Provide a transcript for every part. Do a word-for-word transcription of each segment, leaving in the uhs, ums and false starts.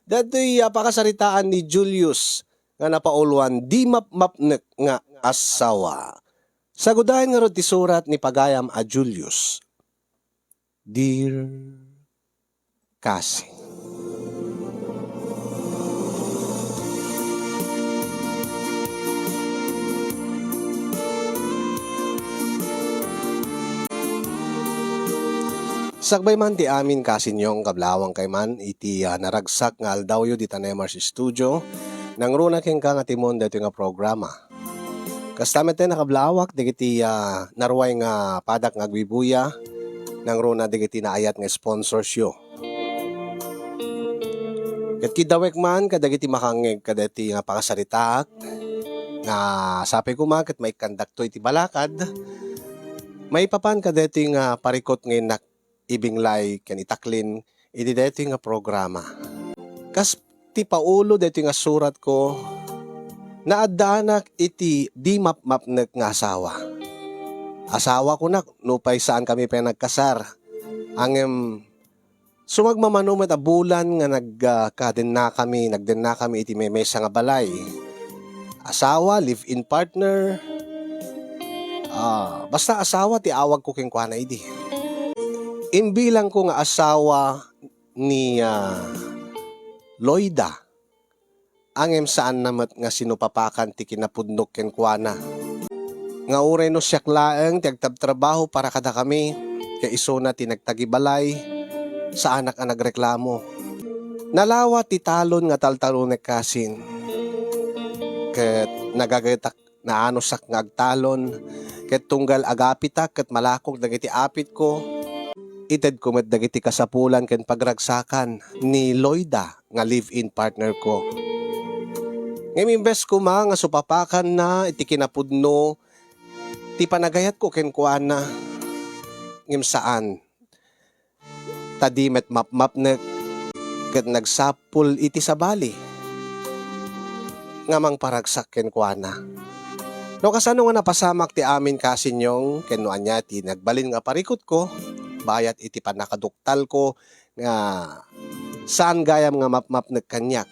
Datoy a pakasaritaan ni Julius nga napauloan, "Di mapmapnek nga asawa." Sagudayen ngarud ti surat ni pagayam a Julius. Dear Kasi. Sakbay man ti amin, Kasi Nyong, kablawang kay man iti, ah, naragsak nga aldawyo dita Nemar's Studio. Nangruna kenka nga timon daytoy nga programa. Kasta met ti nakablawak dagiti, ah, naruay nga padak nga agbibuya, nangruna dagiti naayat nga sponsors yo. Ket kidawek man kadagiti makangngeg kadaytoy nga pakasaritaak, nga sapay koma ket maikkandakto iti balakad, maipapan kadaytoy nga parikut nga innak ibinglay ken itaklin iti daytoy nga programa. Kas ti paulo daytoy nga suratko, naaddaanak iti di mapmapnek nga asawa. Asawa kunak, nupay saankami pay nagkasar. Ngem sumagmamano met a bulan nga nag-, ah, kadennakami, nagdennakami iti maymay-sa nga balay. Asawa, live-in partner, ah, basta asawa ti awagko kenkuana idi. Imbilangko nga asawa ni, ah, Loida, ngem saanna met nga sinupapakan ti kinapudnok kenkuana. Nga uray no siak laeng ti agtabtrabaho para kadakami, ket isuna ti nagtagibalay, saanak a nagreklamo. Nalawa ti talon nga taltalonek kasin, ket nagagetak naanusak nga agtalon, ket tunggal agapitak ket malakok dagiti apitko, itedko met dagiti kasapulan ken pagragsakan ni Loida nga live-in partner ko. Ngem imbes koma nga supapakanna iti kinapudno ti panagayatko kenkuana, ngem saan. Ta di met mapmapnek ket nagsapul iti sabali nga mangparagsak kenkuana. No kasano nga napasamak ti amin, Kasi Nyong, ken no ania ti nagbalin nga parikutko, bayat iti pannakaduktalko nga saan gayam nga mapmapnek kaniak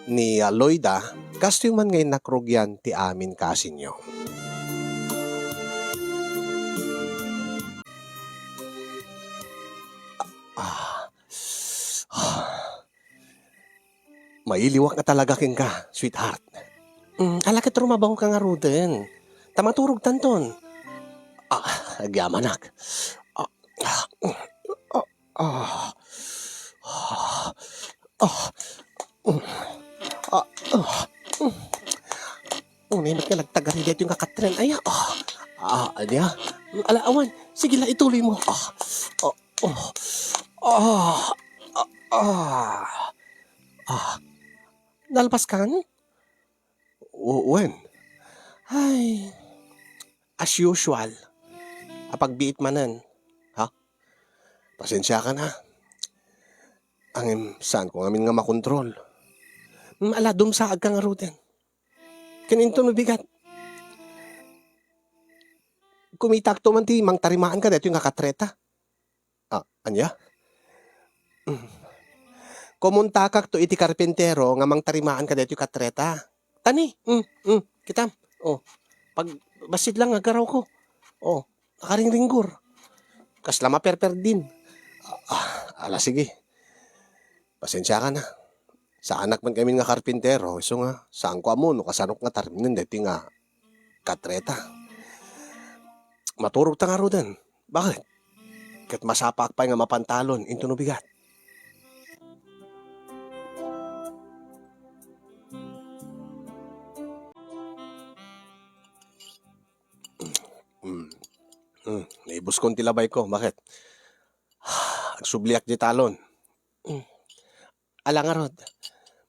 ni, ah, Loida, kastoy man nga innak rugian ti amin, Kasi Nyong. Ah. Mailiwak nga talaga kenka, sweetheart. Mm, ala ket rumabaoka ngaruden. Ta maturogtanton. Ah, agyamanak. Ah, ah, ah, ah, ah, ah, ah, mm. Unay met nga nagtagari daytoy nga katren. Ay, ah. Ah, ania? Ala, awan. Sige la, ituloy mo. Ah, ah, ah, ah, ah, ah. Ah. Nalpas kan? W-, wen? Ay. As usual. Apagbiit manen. Ha? Pasensiakan, ha? Ngem, saanko ngamin nga makontrol. Mm, ala, dumsaagka ngaruden. Ken inton mabigat, kumitakto man ti mangtarimaan kadaytoy nga katreta. Ah, ania? Mm. Kumontakakto iti karpintero nga mangtarimaan kadaytoy katreta. Tani, mm, mm, kitam. Oh, pagbassit lang nga aggarawko. Oh, nakaringringgor. Kasla maperperdin. Ah, ala, sige. Pasensiakan, ha. Saanak man ngamin nga karpintero, isu nga, saanko ammo no kasanok nga tarimnen daytoy nga katreta. Maturogta ngaruden. Bakit? Ket masapaak pay nga mapantalon inton mabigat. Mm. Mm. Naibuskon ti labayko. Bakit? Agsubliak diay talon. Mm. Ala ngarud,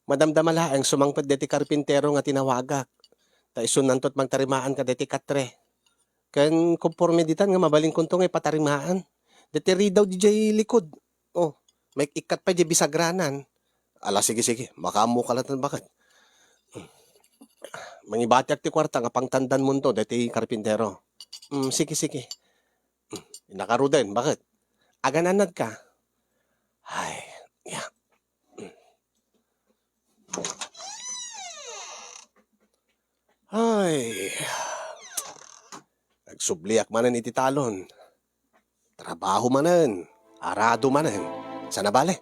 madamdama laeng sumangpet daytoy karpintero nga tinawagak. Ta isunanto ti mangtarimaan kadaytoy katre. Ken konforme ditan nga mabalinkonto nga ipatarimaan. Daytoy ridaw diay likod. Oh, maik-ikkat pay diay bisagranan. Ala, sige, sige. Makaammoka latta, bakit? Mangibatiak ti kuarta nga pangtandanmonto daytoy karpintero. Mm, sige, sige. Mm, innak ngaruden, bakit? Agan-anadka? Ay, ya. Mm. Subliak manen iti talon. Trabaho manen, arado manen. Saan a bale,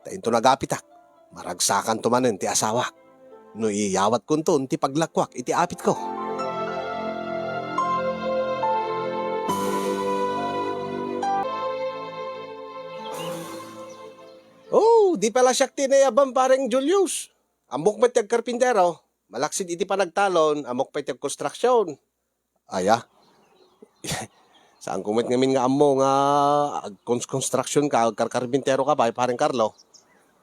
ta inton agapitak, maragsakanto manen ti asawak. No iyawatkonton ti paglakuak iti apitko. Oh, di pala siak ti nayaban, Pareng Julius. Ammok met ti agkarpintero, malaksid iti panagtalon, ammok pay ti agkonstruksion. Aya? Saanko met ngamin nga ammo nga agkons-, construction ka, agkarkarpintero ka pay, Pareng Carlo.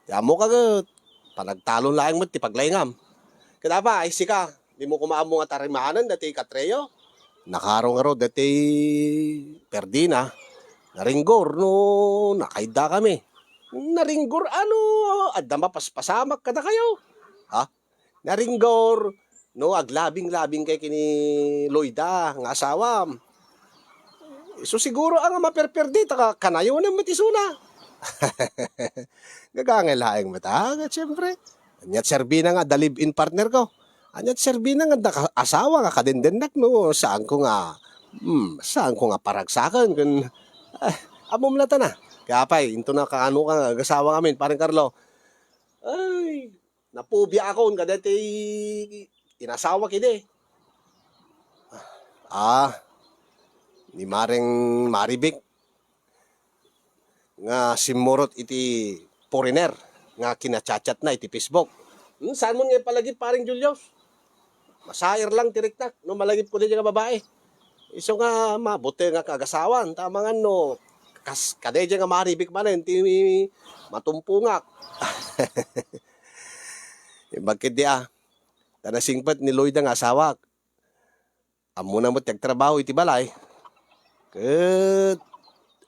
Ti ammok a ket, panagtalon laeng met ti paglaingam. Ket apay, sika, dimo koma ammo nga tarimanen dati katreo? Nakaro ngarud dati Ferdina, naringgor no nakaidda kami. Naringgor a no adda mapaspasamak kadakayo? Ha? Naringgor no aglabing-labingkay ken ni Loida nga asawam. Isu siguro a nga maperperdi ta ka-, kanayonem met isuna. Gagangay laeng met a, nga, siyempre. Ania ti serbina nga adda live-in partner ko? Ania ti serbina nga adda ka-, asawa nga kadendennak no saanko nga, hmm, saanko nga paragsaken ken, ah, ammom latta na. Kaya pay, into na kaano ka nga agasawa ngamin, Pareng Carlo. Ay, napobiaakon kadaytoy inasawak idi. Ah, ni Mareng Maribik nga simmurot iti foreigner nga kinachatchatna iti Facebook. Hmm, saanmo nga ipalagip, Pareng Julius? Masair lang ti riknak no malagipko daydiay nga babai. Isu nga mabutengak nga agasawan, ta amangan no kas-, kadaydiay nga Maribik manen ti matumpongak. Imbag ketdi a, ta nasingpet ni Loida nga asawak. Ammona met ti agtrabaho iti balay. Ket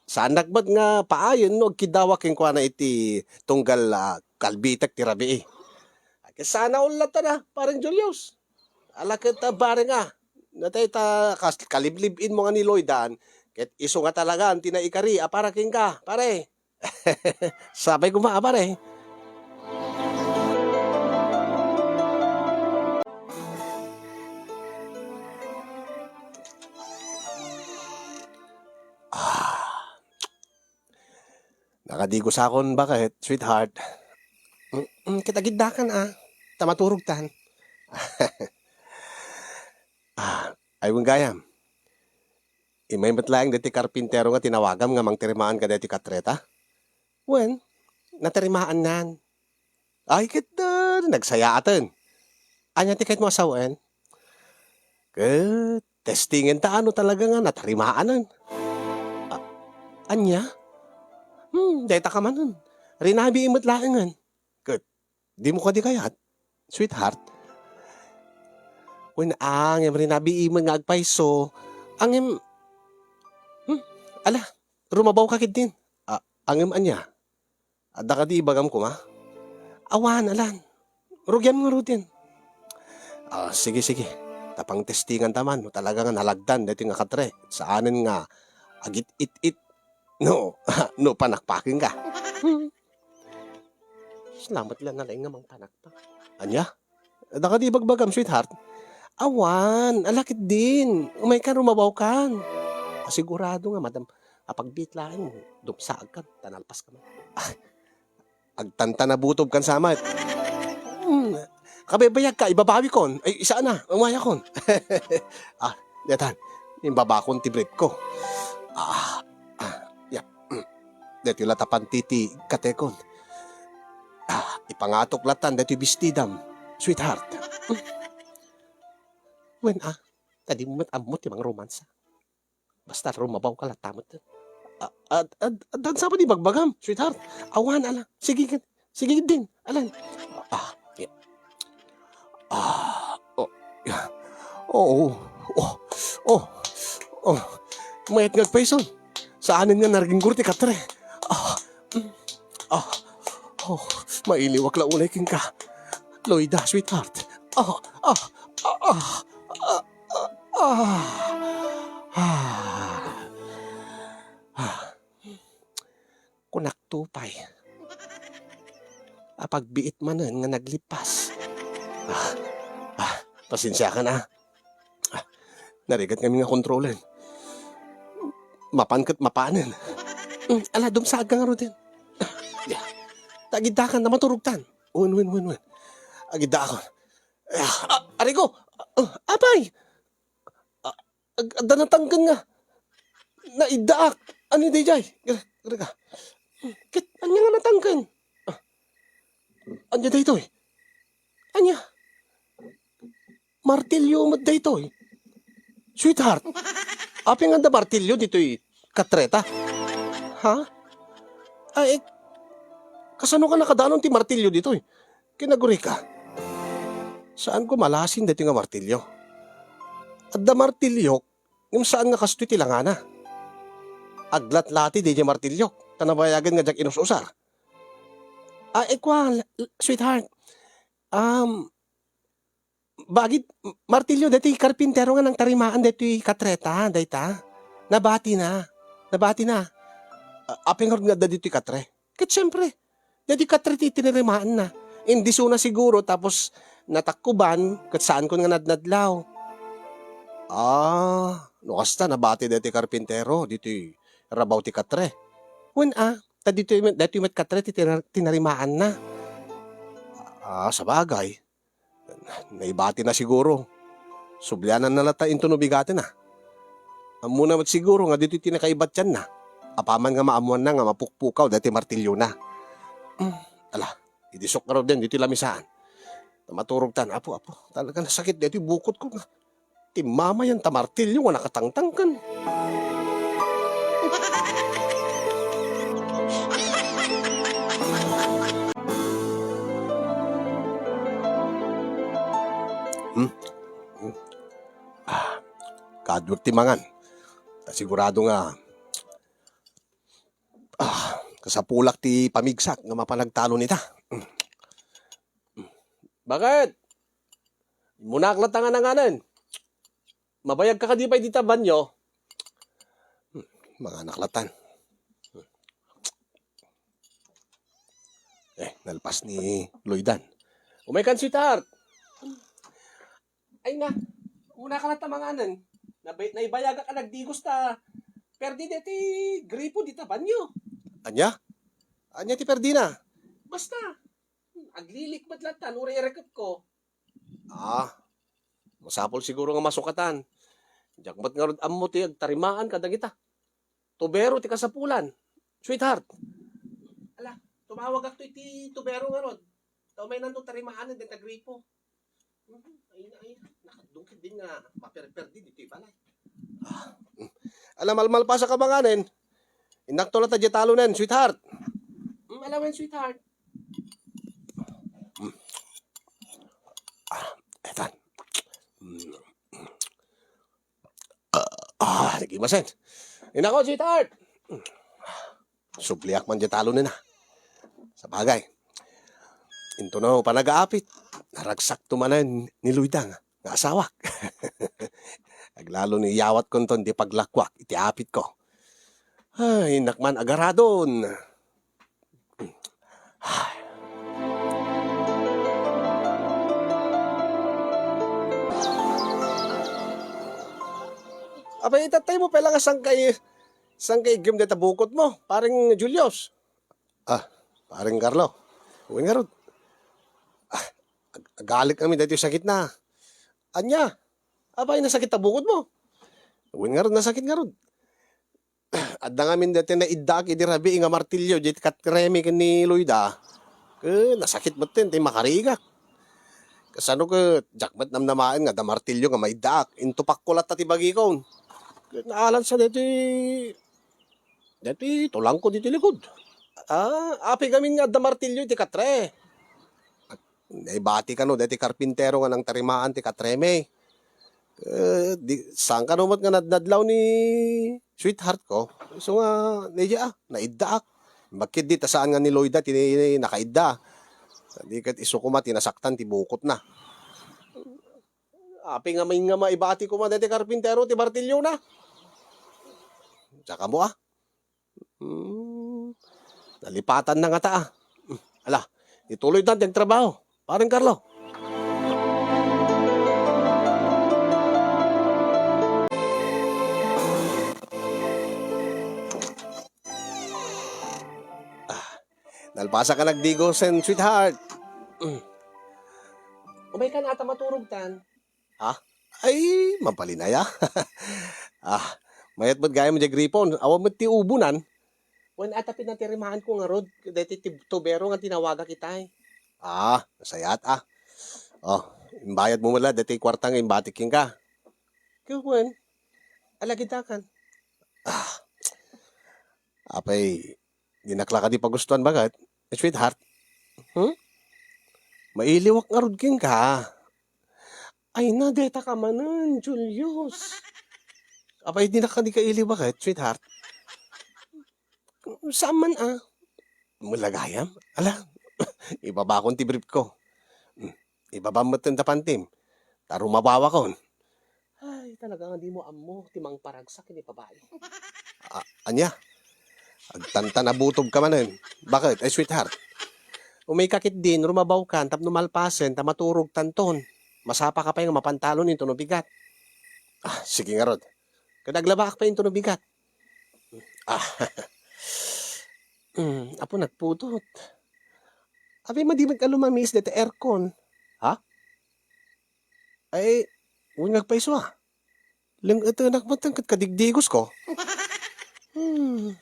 saannak met nga paayen no agkiddawak kenkuana iti tunggal, ah, kalbitek ti rabii. Ket sana ullatta na, Pareng Julius. Ala ket, ah, bareng a, natay ta kas-, kaliblib-inmo nga ni Loidan, ket isu nga talagan ti naikari a para kenka, pare. Sapay koma a, pare. Ah. Nakadigosakon baket, sweetheart. Mm, mm, ket agiddakan a, ta maturogtan. Ah, ay, wen gayam. Immay met laeng daytoy karpintero nga tinawagam nga mangtirimaan kadaytoy katreta? Wen, natirimaannan. Ay, ket, ah, nagsayaaten. Ania ti kayatmo a sawen? Ket, testingen ta no talaga nga natarimaanan. A-, ania? Hmm, dayta ka manen. Rinabii met laengen. Ket, dimo kadi kayat, sweetheart? Wen, a, ngem rinabii met nga agpayso. A, ngem, hmm, ala, rumabaw ka ketdin. A, a, ngem ania? Adda kadi ibagam koma? Awan, alan. Rugiam ngaruden. Ah, sige, sige. Ta pangtestingan ta man no talaga nga nalagdan daytoy nga katre. Saanen nga agit-it-it. No, no panakpaken ka. Salamat la, nalaing nga mangpanakpak. Ania? Adda kadi ibagbagam, sweetheart? Awan, ala ketdin. Umaykan, rumabawkan. Sigurado nga, madam, apagbiit laeng, dumsaagkan, ta nalpaska man. Ah, agtantanabutob kan samat. Hmm, kabaybayagka, ibabawikon. Ay, saan a, umayakon. Ah, daytan, imbabakon ti briefko. Ah, ah, yap. Hmm. Daytoy latta pantiti katekon. Ah, ipangatok lattan daytoy bestidam, sweetheart. Wen, a, ta dimo met ammo ti mangromansa. Basta rumabawka latta met. A, ad-, ad-, addan sa met ibagbagam, sweetheart. Awan, ala. Sige, sige din. Alan. Ah, ya. Ah, oh, ya. Oh, oh, oh, oh. Mayat nga agpayson. Saanen nga naringgor ti katre. Ah, mm, ah, oh, mailiwak la unay kenka. Loida, sweetheart. Ah, ah, ah, ah, ah, ah, ah. Ah. Kunakto pay. Apagbiit manen nga naglipas. Ah, ah, pasensiakan a. Ah, narigat ngamin nga kontrolen. mapan ket mapanen. Mm, ala, dumsaag ka ngaruden. Ya. Ta agiddakan, maturogtan. Wen, wen, wen, wen. Agiddakan. Ah, ah, aray ko! Ah, apay! Ah, ag-, adda natangken nga naiddaak. Ania daydiay? Gre-, gre ka. Ket ania nga natangken? Ah, ania daytoy? Ania? Martilyo met daytoy. Sweetheart, apay nga adda martilyo ditoy katreta? Ha? Ay, eh, kasano ka nakadanon ti martilyo ditoy? Kinagurika. Saanko malasin daytoy nga martilyo. Adda martilyok, ngem saan nga kastoy ti langana. Aglatlati daydiay martilyok, ta nabayagen nga diak inus-usar. Ah, eh, kua, l-, l-, sweetheart. Um, bagid, m-, martilyo daytoy karpintero nga nangtarimaan daytoy katreta, dayta. Nabatina. Nabatina. Ah, apay ngarud nga adda ditoy katre? Ket siempre, daytoy katre ti tinarimaanna. Indisuna siguro tapos natakkuban ket saankon nga nadnadlaw. Ah, no kasta, nabati daytoy karpintero ditoy rabaw ti katre. Wen a, ta ditoy met, daytoy met katre ti tinar-, tinarimaanna. Ah, sabagay. Naibatina siguro. Subliananna latta intono bigatena. Ammona met siguro nga ditoy ti nakaibatianna. Apaman nga maammoanna nga mapukpukaw daytoy martilyona. Hmm, ala, idisok ngaruden ditoy lamisaan. Ta maturogtan, Apo, Apo, talaga nasakit daytoy bukotko nga timmamayan ta martilyo nga nakatangtangken. Hmm? Hmm? Ah, kaduak ti mangan. Ta sigurado nga, ah, kasapulak ti pamigsak nga mapan agtalon ita. Hmm. Bakit? Immunak latta nga nanganen. Mabayagka kadi pay dita banyo? Hmm, manganak latan. Eh, nalpas ni Loydan. Umaykan, sweetheart. Ay nga, umuna ka latta manganen. Nabay-, naibayagak a nagdigos ta perdi deti gripo dita banyo. Ania? Ania ti perdina? Basta, aglilikmat latta, no, ireketko. Ah, masapul siguro nga masukatan. Diak met ngarud ammo ti agtarimaan kadagita. Tubero ti kasapulan, sweetheart. Ala, tumawagak toy ti tubero ngarud. Ta umaynanto tarimaanen dayta gripo. Mhm, ay na, ay na. Nakadungkit din nga maperperdi ditoy balay. Ah, mm. Ala, malmalpasak a manganen. Innakto latta diay talonen, sweetheart. Mm, ala wen, sweetheart. Mm. Ah, etan. Mm. Ah, ah, nagimasen. Inako, sweetheart. Subliak man diay talonen, ah. Sabagay, intono panagaapit, naragsakto manen ni Loydan nga asawak. Aglalo no iyawatkonton ti paglakuak iti apitko. Ay, innak man agaradon. Apay, itattaymo pay la nga sangkay, sangkay iggem dayta bukotmo, Pareng Julius? Ah, Pareng Carlo. Wen ngarud. Ah, ag-, agalik amin daytoy sakitna. Ania? Apay, nasakit ta bukotmo? Wen ngarud, nasakit ngarud. Adda ngamin daytoy naiddaak idi rabii nga martilyo, diay katremi ken ni Loyda. Ket nasakit metten ti makarigak. Kasano ket diak met namnamaen nga adda martilyo nga maiddaak. Intupakko latta ti bagikon. Ket naalansa daytoy, daytoy tulangko ditoy likod. Ah, apay ngamin nga adda martilyo iti katre? Naibati kano daytoy karpintero nga nangtarimaan ti katremi. Eh, di, saan kano met nga nadnadlaw ni sweetheart ko? So nga, ni, ah, naiddaak. Bakit di ta saan nga ni Loyda ti nakaidda? Di ket isu koma ti nasaktan ti bukotna. Apay ngamin nga maibati koma daytoy karpintero ti martilyona? Diak ammo, ah. Hmm, nalipatanna ngata, ah. Hmm, ala, ituloytan ti agtrabaho, Pareng Carlo. Nalpasak a nagdigosen, sweetheart. Umaykan ata maturogtan. Ha? Ay, mabalin aya. Ah, mayat met gayam diay gripon. Awan met ti ubonan. Wen ata pinatirimaanko ngarud, daytoy ti tubero nga tinawagak itay. Ah, nasayaat, ah. Oh, imbayadmo met la daytoy kuarta nga imbatik kenka. Ket wen, alagidakan. Ah, apay, dinak la kadi pagustuan baket, sweetheart? Hmm? Mailiwak ngarud kenka. Ay na, deta ka manen, Julius. Apay, dinak kadi kailiw baket, sweetheart? Saan man, ah. Mula gayam? Ala, ibabakon ti brief ko. Hmm, ibabam met da pantim. Ta rumabawakon. Ay, talaga nga dimo ammo ti mangparagsak iti babai. Ah, ania? Agtantanabutob ka manen. Baket, ay sweetheart? Umayka ketdin, rumabawkan tapno malpasen ta maturogtanton. Masapaka pay nga mapantalon intono bigat. Ah, sige ngarud. Ket aglabaak pay intono bigat. Ah. Hmm, apo nagpudot. Apay, madi met nga lumamiis dayta aircon. Ha? Ay, wen nga agpayso, ah. Leng-etenak met ket kadigdigosko. Hmm.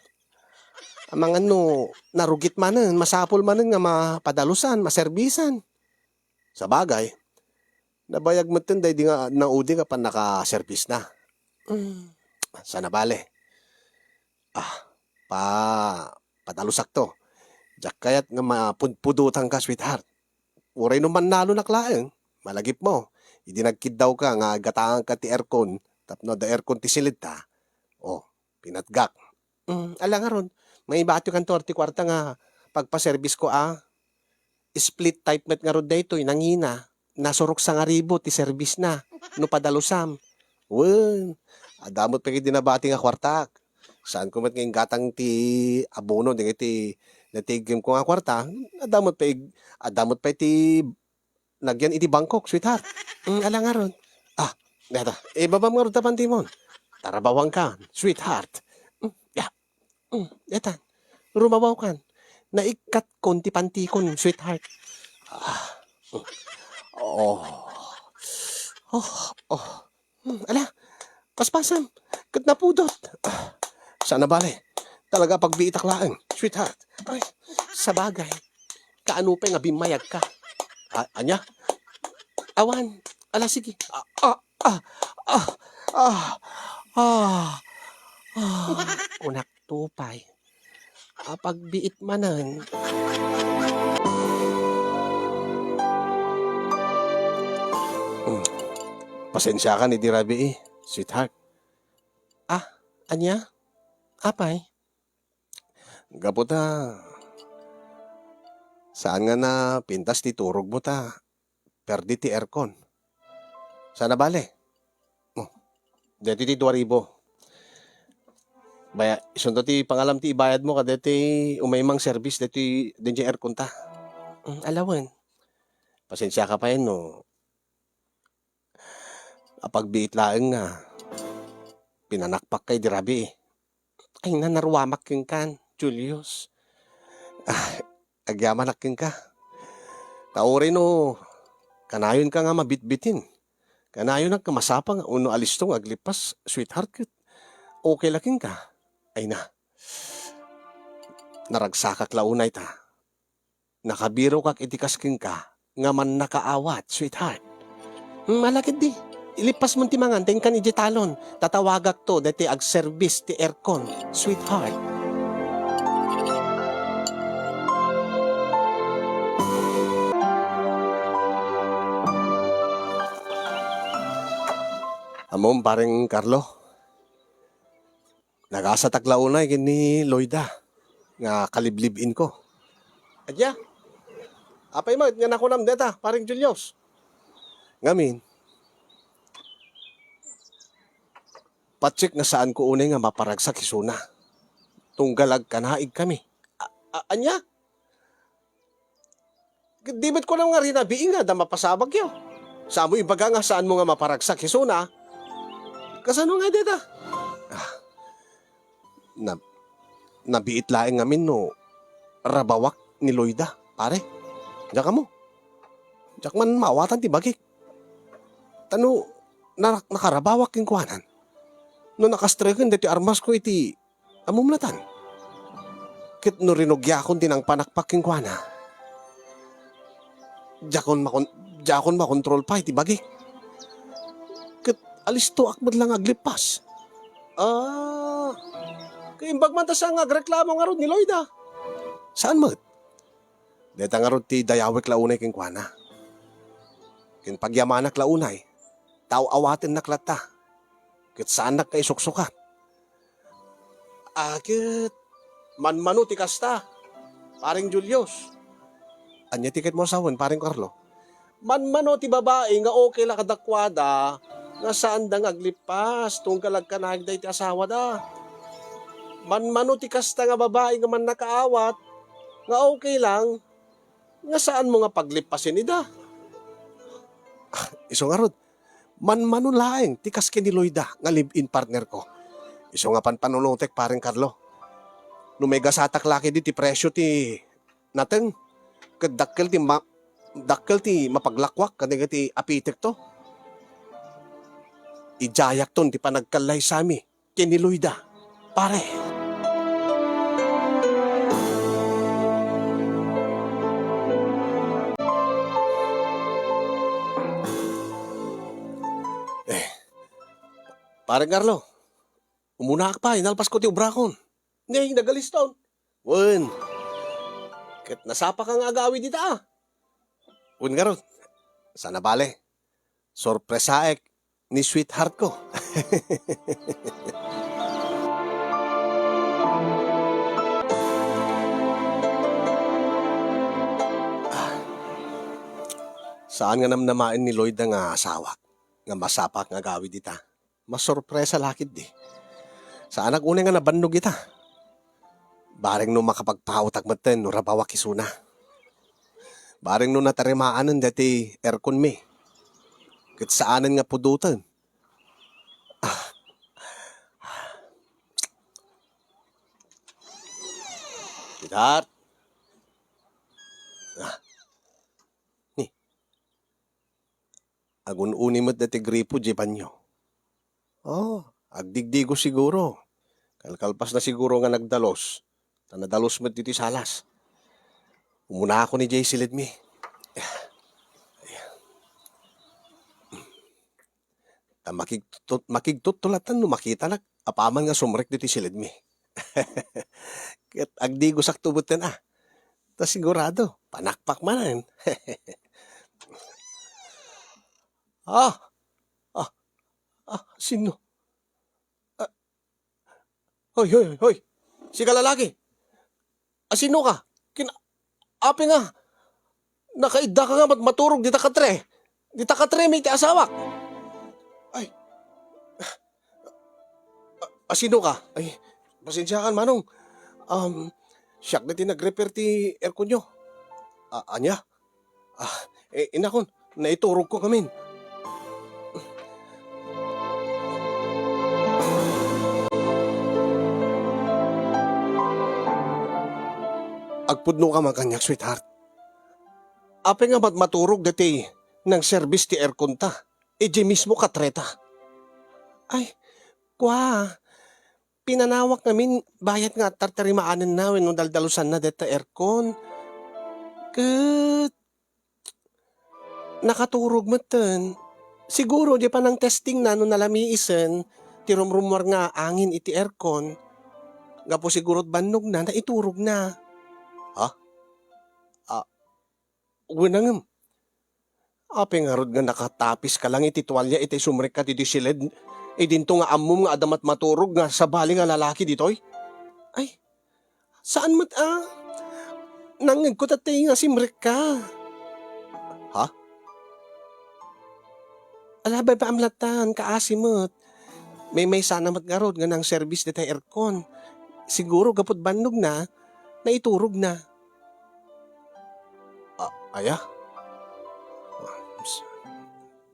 Amangan no narugit manen, masapul manen nga mapadalusan, maserbisan. Sabagay, nabayag metten daydi nga naudi nga pannakaserbisna. Hmm. Sana bale. Ah, pa-, padalusakto. Diak kayat nga mapudpudotanka, sweetheart. Uray no mannalonak laeng, malagipmo, idi nagkiddawka nga aggatanganka ti aircon tapno adda aircon ti silidta, o, pinatgak. Mm, ala ngarud, maibationkanto ti kuarta nga pagpaserbisko a. Split type met ngarud daytoy, nangina, nasurok sangaribu ti serbisna no padalusam. Wen, adda met pay idi nabati nga kuartak. Saanko met nga inggatang ti abono dagiti natiiggimko nga kuarta. Adda met pay, adda met pay ti nagyan iti bangkok, sweetheart. Mm, ala ngarud. Ah, deta, ibabam ngarud ta pantimon. Tarabawankan, sweetheart. Mm, ya. Mm, deta. Rumabawkan. Naikkatkon ti pantikon, sweetheart. Ah, mm. Oh. Oh, oh. Hmm, ala, paspasam, ket napudot. Ah, sana bale, talaga pagbiitak laeng, sweetheart. Ay, sabagay, kaano pay nga bimmayagka? Ah, ania? Awan, ala, sige. Ah, ah, ah, ah, ah, ah. Kunak, tupay. Apagbiit manen. Hmm. Pasensiakan idi rabii, sweetheart. Ah, ania? Apay? Gapu ta, saan nga napintas ti turogmo ta perdi ti aircon. Sana bale. Oh, deti ti dua ribu. Baya-, isunto ti pangalam ti ibayadmo kadeti umay mangservis deti, deti aircon ta. Mm, alawen. Pasensiaka pay no apagbiit laeng nga pinanakpakka idi rabii. Ay, na, naruamak kenkan, Julius. Ah, agyamanak kenka. Ta uray no kanayonka nga mabitbitin, kanayonak nga masapa nga, wenno alisto nga aglippas, sweetheart, ket okay la kenka. Ay na, naragsakak la unay ta nakabirokak iti kas kenka nga mannakaawat, sweetheart. Hmm, ala ketdi. Ilippasmon ti mangan ta inkan idiay talon. Tatawagakto daytoy agservis ti aircon, sweetheart. Ammom, pareng Carlo, nagasatak la unay ken ni Loida nga kaliblib-inko. Ania? Apay met nga nakunam deta, pareng Julius? Ngamin, patsek nga saanko unay nga maparagsak isuna. Tunggal agkanaig kami. A-, a-, ania? Di met kunam nga rinabii nga adda mapasabagyo. Saanmo ibaga nga saanmo nga maparagsak isuna? Kasano nga deta? Ah, na-, nabiit laeng ngamin no rabawak ni Loida, pare. Diak ammo. Diak man maawatan ti bagik. Ta no, narak-, nakarabawak kenkuanan. No nakastreken daytoy armasko iti ammom natan. Ket no rinugiakon ti nangpanakpak kenkuana, diakon makon-, diakon makontrol pay ti bagik. Ket alistoak met la nga aglippas. Ah, kaimbag man ta saan nga agreklamo ngarud ni Loida? Saan met. Dayta ngarud ti dayawek la unay kenkuana. Ken pagyamanak la unay, ta aw-awatennak latta. Ket saannak nga isuksukat. Ah, ket manmano ti kasta, Pareng Julius. Ania ti ket mo sawen, Pareng Carlo? Manmano ti babai nga okay la kadakuada nga saanda nga aglippas tunggal agkanayon daydi asawada. Manmano ti kasta nga babai nga mannakaawat nga okay lang nga saanmo nga paglippasen ida. Ah, isu ngarud, manmano laeng ti kas ken ni Loida nga live-in partner ko. Isu nga panpanunotek, Pareng Carlo. No maigasatak la ketdi ti presio ti nateng, ket dakkel ti ma-, dakkel ti mapaglakuak kadagiti apitekto. Idiayakton ti panagkallaysami ken ni Loida, pare. Eh, Pareng Carlo, umunaak pay, nalpasko ti obrakon. Nay, nagaliston. Wen, ket nasapaka nga agawid ita, a. Wen ngarud, saan a bale. Sorpresaek ni sweetheart ko. Ah, saan nga namnamaen ni Loida nga asawak nga masapaak nga agawid ita. Masorpresa la ketdi. Saanak unay nga nabannog ita. Bareng no makapagpaotak metten no rabawak isuna. Bareng no natarimaanen daytoy airconmi. Ket saanen nga pudoten. Ah. Sweetheart. Ah. Ni. Agun-uni met daytoy gripo diay banio. Oh, agdigdigo siguro. Kalkalpasna siguro nga nagdalus. Ta nadalus met ditoy salas. Umunaakon idiay siledmi. Ta makigtut-, makigtutulatan no makitanak apaman nga sumrek ditoy siledmi. Ket agdigosakto metten, a. Ta sigurado, panakpak manen. Ah! Ah! Ah, sino? Ah, hoy, hoy, hoy! Sika lalaki! Asino ka? Kin-, apay nga, nakaiddaka nga mat-, maturog dita katre? Dita katre, may ti asawak. Ay. A-, asino ka? Ay, pasensiakan, Manong. Um, siak na ti nag-repair ti aircon-yo. A-, ania? Ah, eh, inakon, naiturogko ngamin. Agpudno ka man kaniak, sweetheart. Apay nga mat-, maturog daytoy nangserbis ti aircon-ta, idiay mismo katreta? Ay, kua, pinanawak ngamin bayat nga tartarimaanenna wenno daldalusanna dayta aircon. Ket nakaturog metten. Siguro, diay panangtestingna no nalamiisen ti rumrumuar nga angin iti aircon. Gapu siguro ti bannogna, naiturogna. Ha? Ah, wen a ngem. Apay ngarud nga nakatapiska lang iti tualia iti sumrekka ditoy siled? Idinto nga ammom nga adda mat-, maturog nga sabali nga lalaki ditoy? Ay, saan met a. Nangngegko tatay nga simrekka. Ha? Ala, babaam latan, kaasi met. Maymaysana met ngarud nga nangserbis dayta aircon. Siguro gapu ti bannogna, naiturogna. A-, aya?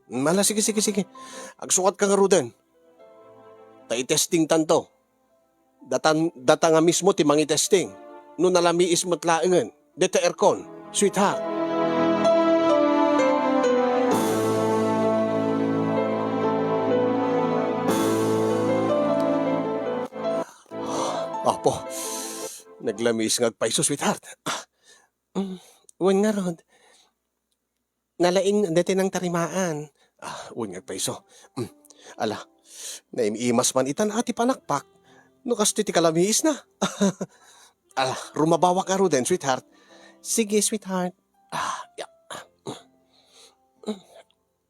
Mala, sige, sige, sige. Agsukatka ngaruden. Ta itestingtanto. Datan-, data nga mismo ti mangitesting. No nalamiis met laengen. deta aircon, sweetheart. Apo, naglamiis nga agpayso, sweetheart. Ah, mm, wen ngarud, nalaing deti nang tarimaan. Ah, wen nga agpayso. Mm, ala, naim-imas man itan a ti panakpak. No kastoy ti kalamiisna. Ala, rumabawak ngaruden, sweetheart. Sige, sweetheart. Ah, ya.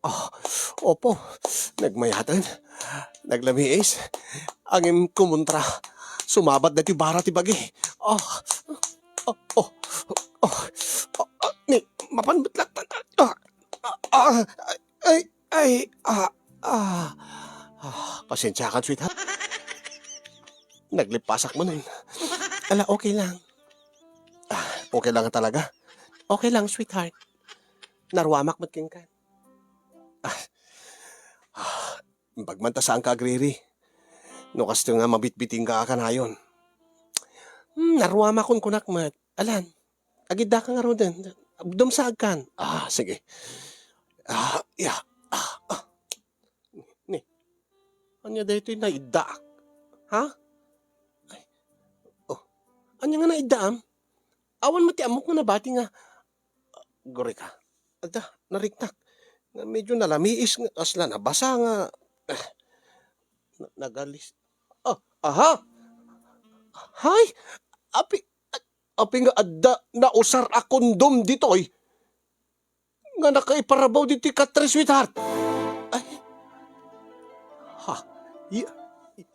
Ah, opo. Nagmayaten. Naglamiis. Angin kumuntra. Sumabat dati bara ti bagi. Ah, oh, oh, oh, oh, ni, mapan met latta. Ah, ah, ah, ay, ay, ah, ah. Ah, pasensiakan, sweetheart. Naglipasak manen. Ala, okay lang. Ah, okay lang talaga. Okay lang, sweetheart. Naruamak met kenka. Ah, ah, imbag man ta saanka agriri. No kastoy nga mabitbitingka a kanayon. Hmm, naruamak kunkunak met. Alan, agiddaka ngaruden. Dumsaagkan. Ah, sige. Ah, ya. Ah, ah. Ni, ania daytoy naiddaak? Ha? Ay. Oh. Ania nga naiddaam? Awan met ti ammok nga nabati nga, ah, gurika. Adda, nariknak. Nga medyo nalamiis nga kasla nabasa nga, ah, na-, nagalis. Ah, aha! Hay! Api, api nga adda nausar a kondom ditoy nga nakaiparabaw ditoy katre, sweetheart. Ay. Ha? Y-,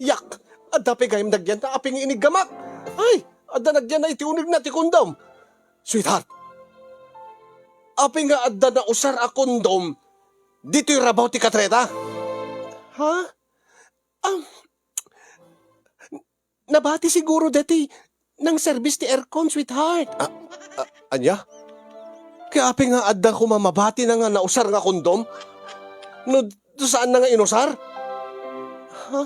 yak! Adda pay gayam nagyan ta api nga iniggamak. Ay! Adda nagyan na iti unegna ti kondom. Sweetheart, api nga adda nausar a kondom ditoy rabaw ti katreta? Ha? Ah, nabati siguro deti nang serbis ti aircon, sweetheart. Ah, ah, ania? Kaya api nga adda koma mabati na nga nausar nga kondom? No, no saan na nga inusar? Ha?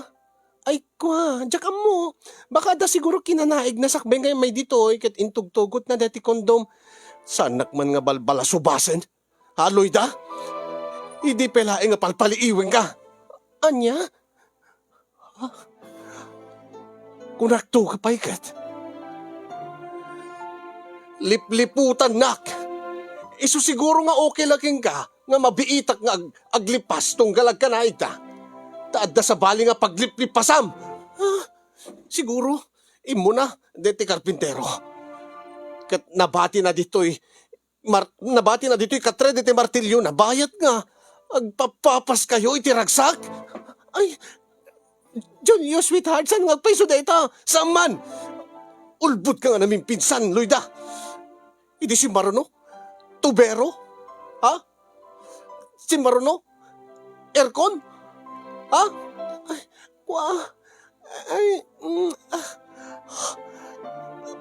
Ay, kwa, diak ammo. Baka adda siguro kinanaig na sakbay nga may ditoy, ket intugtugot na deti kondom. Saanak man nga balbalasubasen? Ha, Loida? Idi pay laeng nga palpaliiwenka. Ania? Kunakto ka pay ket. Lipliputannak. Isu siguro nga okay la kenka nga mabiitak nga ag-, aglipas tunggal agkanaigta. Ta adda sabali nga pagliplipasam. Ah, siguro, immuna, deti karpintero. Ket nabati na ditoy mar-, nabati na ditoy katre ditoy martilyo na bayat nga agpapapas kayo iti ragsak. Ay, Julio, sweetheart, saan nga agpayso dayta? Saan man? Ulbod ka nga namin pinsan, Loida. Idi si Maruno? Tubero? Ha? Si Maruno? Aircon? Ha? Ay, kwa. Ay, mm, ah.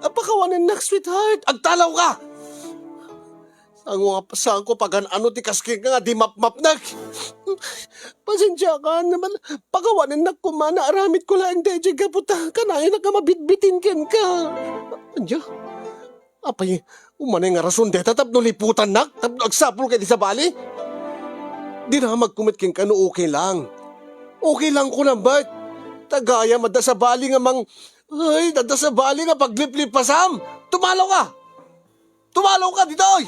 Ah, pakawanennak, sweetheart. Agtalaw ka! Saan ko nga, saan ko pagan-ano ti kas kenka nga di mapmapnek? Pasensiakan naman. Pakawanennak koma, naaramid ko laeng daydiay gapu ta kanayonak nga mabitbitin kenka. Ania? Apay, umanay nga rason dayta tapno liputannak, tapno agsapulka iti sabali? Dinamagko met kenka no okay lang. Okay lang ko nang bet. Ta gayam adda sabali nga mang-, ay, adda sabali nga pagliplipasam. Tumalaw ka! Tumalaw ka ditoy!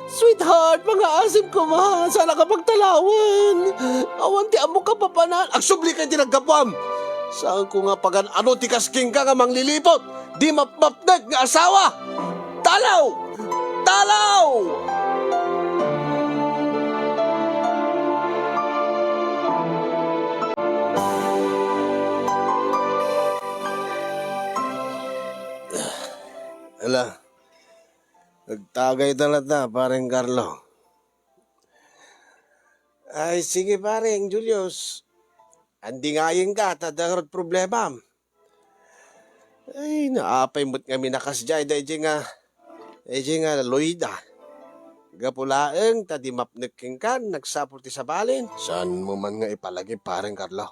Sweetheart, mangaasim koma. Saan ka pagtalawan. Awan ti ammok a papanan. Agsubli ka iti naggapuam. Saan ko nga pagan-ano ti kas kenka nga mangliliput? Di mapmapnek nga asawa! Talaw! Talaw! Ala, nagtagay talaga, pareng Carlo. Ay, sige, pareng Julius. Andingayen ka, ta adda ngarud problemam. Ay, naapay met ngamin a kasdiay daydiay nga, daydiay nga Loida. Gapu laeng ta di mapnek kenka, nagsapul ti sabalin. Saanmo man nga ipalagip, pareng Carlo.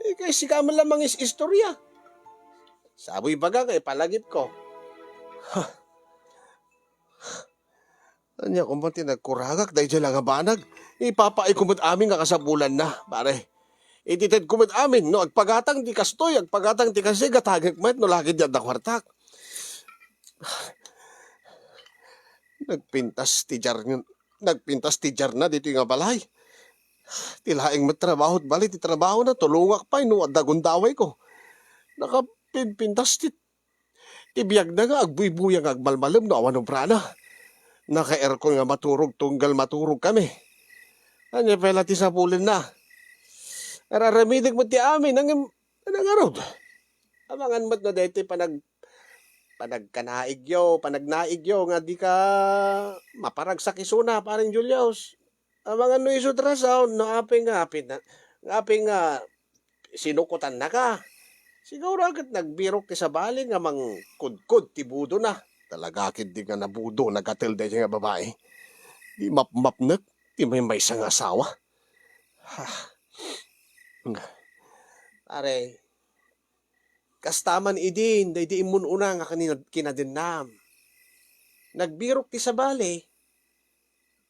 Eh, kay sika man la mangis-istorya. Saan mo ibaga nga ipalagipko? Ania koma ti nagkuragak daydiay la nga banag? Ipapaayko met amin nga kasapulanna, pare. Iti tedko met amin, no agpagatang ti kastoy, agpagatang ti kasi, gatangek met no lakid ti adda kuartak. Nagpintas ti jar-, nagpintas ti jarna ditoy nga balay. Ti laeng met trabaho, bali ti trabahona, tulongak pay no adda gundawayko. Nakapinpintas ti, ti biagna nga agbuybuya nga agmalmalem no awan obrana. Naka-aircon nga maturog tunggal maturog kami. Ania pay la ti sapulenna? Ar-aramidek met ti amin, ngem, ano ngarud? Amangan met no daytoy panag-, panagkanaigyo, panagnaigyo nga dika maparagsak isuna, Pareng Julius. Amangan no isu ti rason, no apay nga, apay na, nga apay nga sinukotannaka. Siguro ket nagbirok ti sabali nga mangkudkod ti budona. Talaga ketdi nga nabudo, nagatel daydiay nga babai. Di mapmapnek ti maymaysa nga asawa. Pare, kasta man idin, daydi immun-una nga kani-, kinadennam. Nagbirok ti sabali.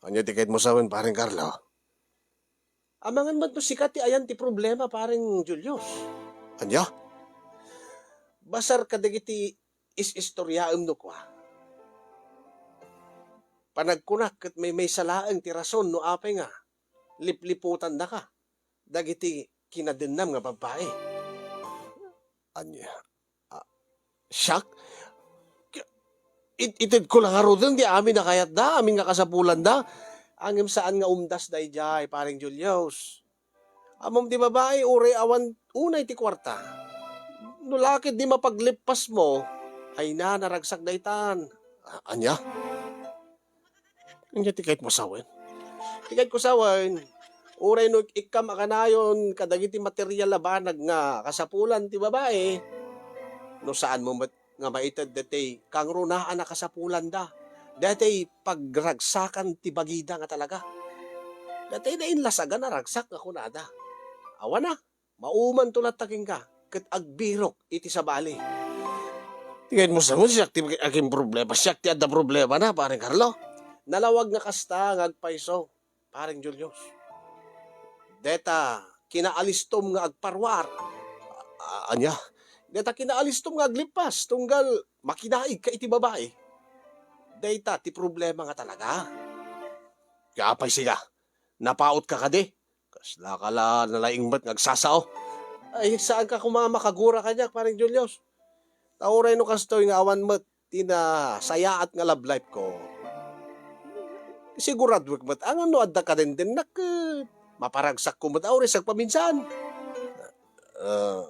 Ania ti kayatmo sawen, Pareng Carlo? Amangan met no sika ti ayan ti problema, Pareng Julius. Ania? Basar kadagiti is-istoriaem no kua. Panagkunak ket maymaysa laeng ti rason no apay nga lipliputannaka dagiti kinadennam nga babbai. Ania? Ah, siak? It-, itedko la ngaruden ti amin a kayatda, amin nga kasapulanda. Ngem saan nga umdas daydiay, Pareng Julius. Ammom ti babai, uray awan unay ti kuarta. No laked di mapaglippasmo, ay na, naragsak daytan. A-, ania? Ania ti kayatmo sawen? Ti kayatko sawen, uray no ik-, ikkam a kanayon kadagiti material a banag nga kasapulan ti babai, no saanmo met nga maited daytoy kangrunaan a kasapulanda, daytoy pagragsakan ti bagida nga talaga. Daytoy nainlasagan a ragsak nga kunada. Awan a, maumanto latta kenka, ket agbirok iti sabali. Ti kayatmo sawen, siak ti agin problema, siak ti adda problemana, Pareng Carlo. Nalawag nga kasta nga agpayso, Pareng Julius. Deta, kinaalistom nga agparuar. A-, ania? Deta, kinaalistom nga aglippas, tunggal makinaig ka iti babai. Dayta ti problema nga talaga. Kaya apay sika? Napaot ka kadi? Kasla ka la nalaing met nga agsasao. Ay, saan ka koma makagura kaniak, Pareng Julius? Ta uray no kastoy nga awan met ti nasayaat nga love life ko, siguraduek met a ngem no adda kadenden, nak-, maparagsakko met a uray sagpaminsan. Ah,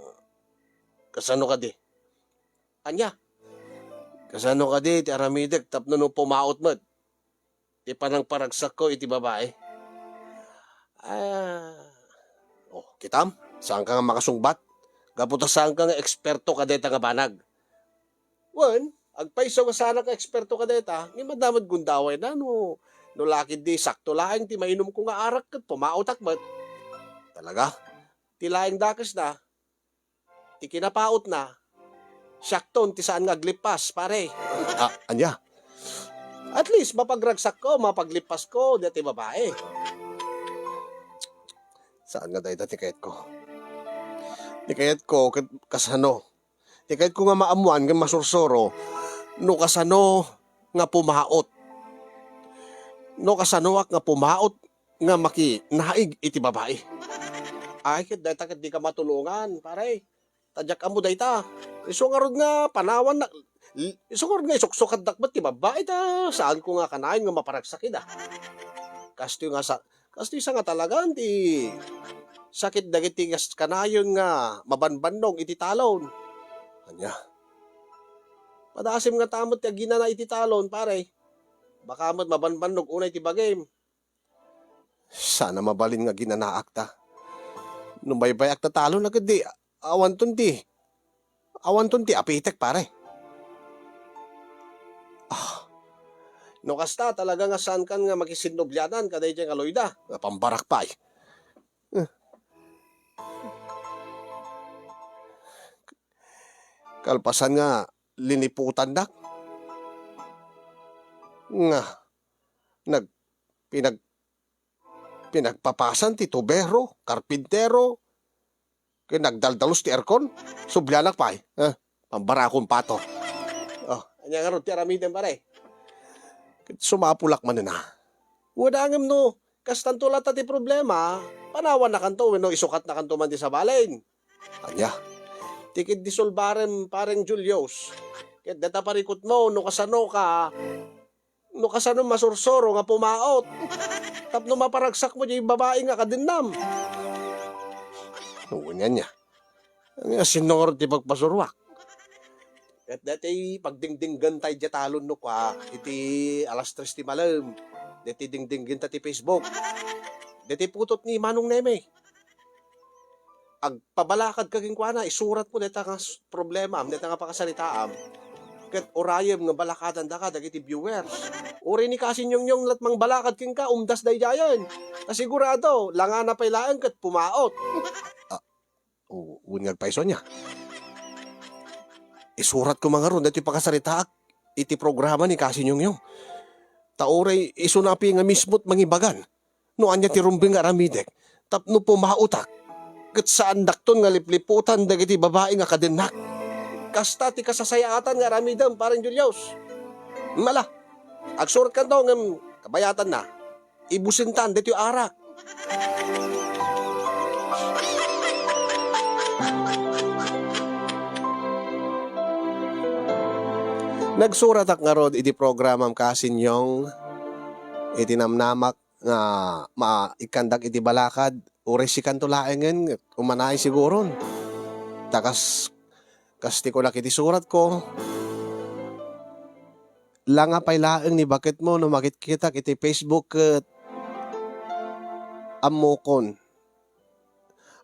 kasano kadi? Ania? Kasano kadi ti aramidek tapno no pumaot met ti panangparagsakko iti babai? Ah, oh, kitam, saanka nga makasungbat. Gapu ta saanka nga eksperto kadayta nga banag. Wen, agpayso nga saanak nga eksperto kadayta, ngem adda met gundawayna no, no laked di sakto laeng ti mainumko nga arak ket pumaotak met. Talaga? Ti laeng dakesna, ti kinapaotna, siakton ti saan nga aglippas, pare. Ah, ania? At least, mapagragsakko, mapaglippasko, dayta ti babai. Saan nga dayta ti kayatko? Ti kayatko, ket kasano? Ti kayatko nga maammoan ken masursuro, no kasano nga pumaot. No kasanoak nga pumaot nga makinaig iti babai. Ay, ket dayta ket dika matulongan, pare. Ta diak ammo dayta. Isu ngarud nga panawan na, isu ngarud nga isuksukaddak met ti babai ta saanko nga kanayon nga maparagsak ida. Kastoy nga sa-, kastoy sa nga talagan ti sakit dagiti kas-, kanayon nga mabanbannog iti talon. Ania? Padaasim ngata met ti aginana iti talon, pare. Baka met mabanbannog unay ti bagim. Saan a mabalin nga aginanaak ta. No baybayak ta talon, agdi, awanton ti, awanton ti apitek, pare. Ah, no kasta, talaga nga saankan nga makisinnoblianan kadaydiay nga Loida. Nga pambarak pay. Eh. Kalpasan nga liniputandak. Nga, nag-, pinag-, pinagpapasan ti tubero, karpintero, ken nagdaldalus ti aircon, sublianak pay. Eh, pambarakon pato. Oh, ania ngarud ti aramidem, pare? Ket sumapulak manen a. Wen ngem no, kastanto latta ti problema, panawannakanto wenno isukatnakanto man ti sabalen. Ania? Ti ket disolbarem, pareng Julius. Ket data parikutmo, no kasano ka, no kasano masursuro nga pumaot. Tapno maparagsak mo di babae nga kadennam. Wen ania. Ania, sinno ngarud ti pagpasuroak? Ket dati pagdingdinggen tay diay talon no kua, iti alas tres ti malem. Dati dingdinggen ta ti Facebook. Dati putot ni Manong Neme. Agpabalakad ka kenkuana, isurat mo dayta nga s-, problemaam, dayta nga pakasaritaam. Ket urayem nga balakadandaka dagiti viewers. Uray ni Kasin Yongyong lat mangbalakad kenka, umdas daydiayen. Ta sigurado, langana pay laeng ket pumaot. Ah, o, wen nga agpayso ania. Isurat ko man ngarud daytoy pakasaritaak iti programa ni Kasin Yongyong. Ta uray isuna pay nga mismot mangibagan. No ania ti rumbeng nga aramidek, tapno pumaotak, ket saandakton nga lipliputan dagiti babai nga kadennak. Kasta ti kasasayaatan nga aramidem, Pareng Julius. Mala, agsuratkanto ngem kabayatanna, ibusentan ditoy arak. Nagsuratak ngarud iti programam, Kasin Yong, iti namnamak nga maikkandak iti balakad, uray sikanto laengen, umanay siguron. Ta kas, kas ti kunak iti suratko, langa pay laeng ni baketmo no makitkitak iti Facebook ket ammokon,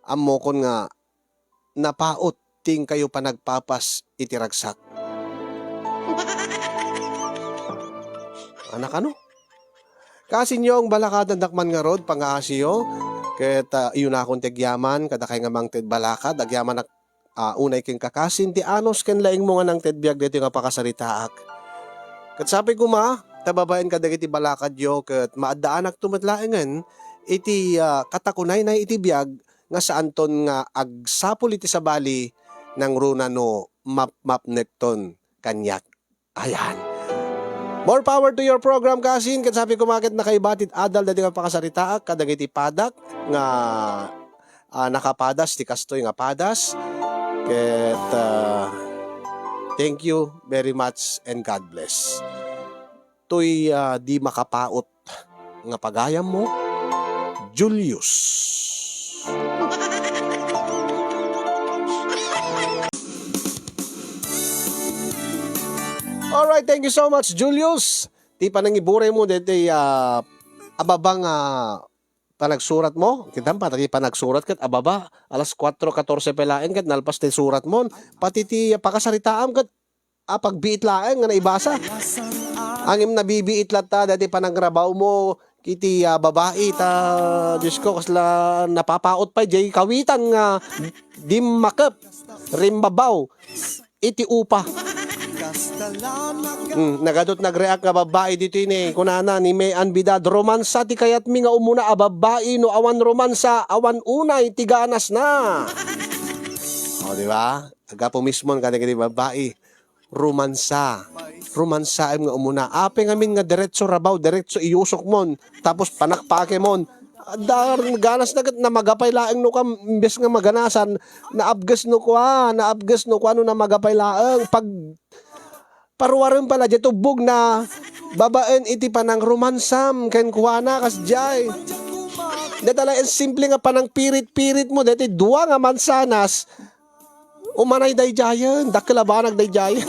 ammokon nga napaut ti inkayo panagpapas iti ragsak. Anak ano? Kasin Yong, balakadandak man ngarud, pangaasiyo, ket, ah, iyunakon ti agyaman, kadakay nga mangted balakad, agyamanak, ah, unay kenka Kasin, ti anus ken laingmo nga nangted biag daytoy nga pakasaritaak. Ket sapay koma, ta babaen kadagiti balakadyo, ket maaddaanakto met laengen iti, ah, katakunaynay iti biag, nga saanton nga agsapul iti sabali, nangruna no mapmapnekton kaniak. Ayan. More power to your program, Kasin. Ket sapay koma ket nakaiba ti adal daytoy nga pakasaritaak kadagiti padak nga, ah, nakapadas ti kastoy nga padas. Ket, ah, thank you very much and God bless. Toy, ah, di makapaut nga pagayammo, Julius. Alright, thank you so much, Julius. Ti panangiburaymo daytoy, ah, ababa nga panagsuratmo. Kitam, pati panagsurat ket ababa, alas kuatro katorse pay laeng ket nalpas ti suratmon. Pati ti pakasaritaam ket a, pagbiit laeng nga naibasa. Ngem nabibiit latta daytoy panagrabawmo iti, ah, babai ta, Diosko, kasla napapaut pay diay kawitan nga dimmakep, rimbabaw iti upa. Hmm, nagadot nagreak nga babai ditoy ni, kunana ni May Ann Bidad, "Romansa ti kayatmi nga umuna a babai, no awan romansa, awan unay ti ganasna." O, di ba? Agapo mismon kadagiti babai. Romansa. Romansaem nga umuna. Apay ngamin nga diretso rabaw, diretso iyusokmon, tapos panakpakemon. Adda ganas na ket namaga pay laeng no kua, imbes nga maganasan, naabges no kua, naabges no kua no namaga pay laeng. Pag paruarem pala diay tubbog na babaen iti panangromansam kenkuana kasdiay. Dayta laeng simple nga panangpirit-pirit mo, daytoy dua nga mansanas, umanay daydiayen, dakkel a banag daydiayen.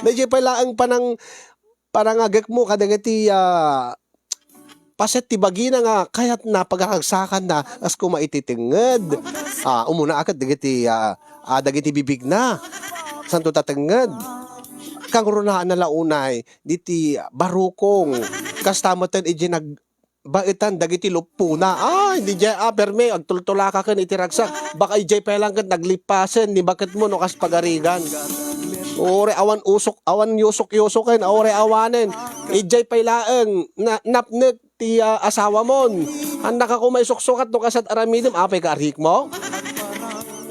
Daydiay pay laeng panang-, panangagekmo kadagiti, ah, paset ti bagina nga kayatna pagaragsakanna, kas kuma iti tengnged. Ah, umuna a ket dagiti, ah, ah, dagiti bibigna. Santo ta tengnged. Kangrunaanna la unay diti barukong. Kasta metten idiay nag-, baetan dagiti luppona. Ay, diay, ah, permi, agtultulaka ken iti ragsak. Baka idiay pay laeng ket naglipasen ni baketmo no kas pagarigan. Uray awan usok, awan yusok-yusoken, uray awanen. Idiay pay laeng, na, napnek ti, ah, asawamon. Annaka koma isuksukat no kasat aramidem, apay ka arikmo?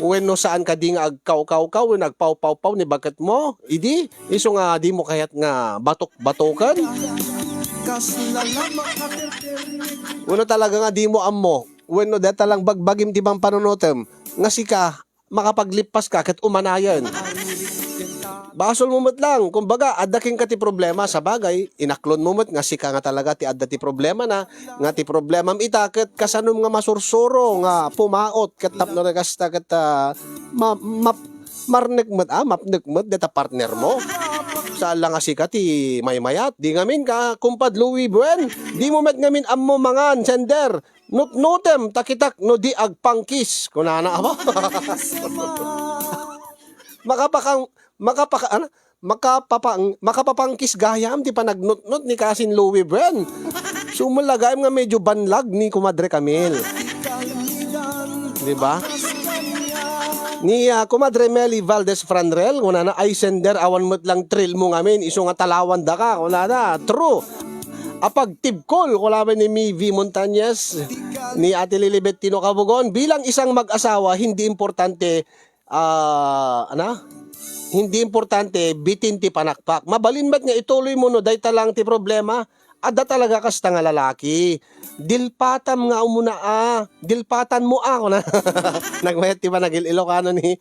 Wenno saan kadi nga agkawkawkaw, wenno agpawpawpaw ni baketmo? Idi, isu nga dimo kayat nga batok-batoken? Wenno talaga nga dimo ammo? Wenno deta lang bagbagim ti pampanunotem nga sika makapaglippas ka ket umanayen. Basolmo met lang, kumbaga, adda kenka ti problema, sabagay, inaklonmo met nga sika nga talaga ti adda ti problemana, nga ti problemam ita ket kasanom nga masursuro nga pumaot ket tapno kasta ket, ah, ma-, map-, marnek met, ah, mapnek met deta partnermo. Saan la nga sika ti maymayat. Di ngamin ka, kumpad Louie Buen, dimo met ngamin ammo mangan, sender. Nutnutem ta kitak no di agpangkis, kunana, aba. Makapakang-, makapaka-, ano? Makapapang-, makapapangkis gayam ti panagnutnot ni Kasin Louie Buen. Sumulagaem nga medyo banlag ni Kumadre Camille. Di ba? Ni, ah, Kumadre Meli Valdez Franrel, kunana, "Ay, sender, awan met lang thrill mo ngamin, isu nga talawan daka," kunana. True. Apagtibkol, kunana ni Mivi Montañez, ni Ate Lilibet Tino Kabugon, bilang isang mag-asawa, hindi importante, ah, ana? Hindi importante, bitin ti panakpak. Mabalin met nga ituloy mo no dayta lang ti problema. Adda talaga kasta nga lalaki. Dilpatam nga umuna, ah. Dilpatan mo, ah, kuna. Nagmayat ti panagil-Ilocano ni,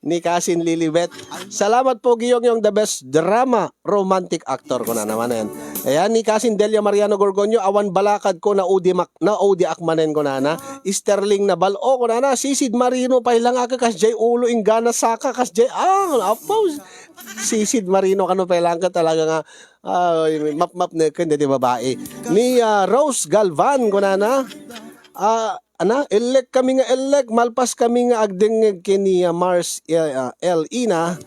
ni Kasin Lilibet. Salamat po, Giyongyong, the best drama, romantic actor, kuna naman yan. Ayan, ni Kasin Delia Mariano Gorgonio, awan balakad ko, naudi mak-, naudi ak manen, kunana. Sterling na bal-, o, kunana, sisid marino, pay lang aka, kas jay ulo, inggana saka, kas jay, ah, apaw. Sisid marino, kano, pay lang ka talaga nga, Ay, mapmapneken daydi babai. Ni, ah, Rose Galvan, kunana, ah, ana, ellek kami nga ellek, malpas kami nga agdengngeg ken ni, ah, Mars, eh, ah, L. Ina,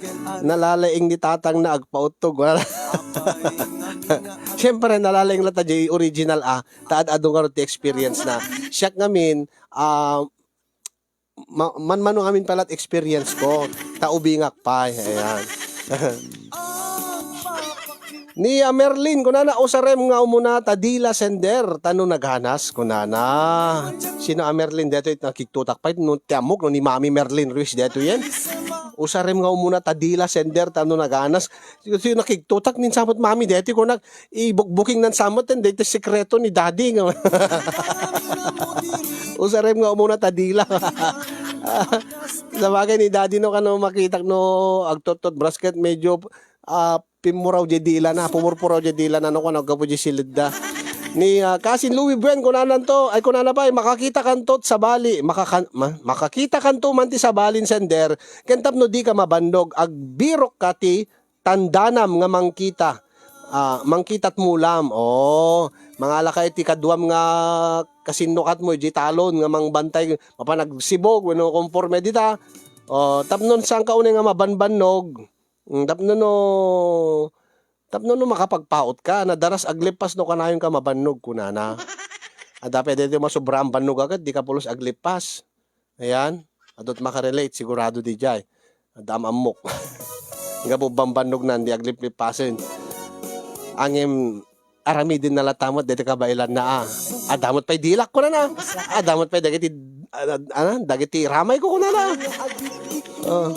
nalalaing ni tatang na agpauttog, kunana. Siyempre, nalalaing la ta jay original, ah, ta ad-adu ngarud ti experience na. Siak ngamin, ah, ma-, manmano ngamin pala ti experience ko. Ta ubingak pay. Ayan. Ni, ah, Merlin, kunana, "Usarem nga umuna ta dila sender, ta no naganas," kunana. Sino a Merlin? Detoy nakigtutak pay, no, ti ammok, no, ni Mami Merlin Ruiz, detoy yan. "Usarem nga umuna ta dila sender, ta no naganas." Sino, sino nakigtutak, ninsamet Mami, detoy kunak, ibukbuking nan samot, and daytoy sekreto ni Daddy nga. Usarem nga umuna ta dila. Sabagay ni Daddy no, kano makitak no agtottot brasket, medyo, ah, pimuraw jay dila na, pumurpuraw jay dila na, no, kano aggapu jay silid da. Ni, ah, Kasin Louie Buen, kunana to, ay kunana pay, makakita kanto sabali, makaka-, ma-, makakita kanto man ti sabalin sender, ken tapno di ka mabannog, agbirok ka ti tandanam nga mangkita, ah, mangkita't mulam. Oh, mangalaka iti kaduam nga kasinnukatmo, iti talon nga mangbantay, mapan agsibog, wenno konforme dita. Oh, tapno saan ka unay nga mabanbannog, mm, tapno no, tapno no makapagpaut ka, nadaras aglippas no kanayon ka mabannog, kunana. Adda pay daytoy masobraan bannog agad, di ka pulos aglippas. Ayan. Adut makarelate, sigurado di jay. Adda am-ammok. Gapu bambannog nan, di agliplippasen. Angem, aramiden na latta met, deti kabailan na, ah. Adda met pay dilak ko na na. Adda met pay dagiti, ah, ah, dagiti ramay ko, kuna na. Oh.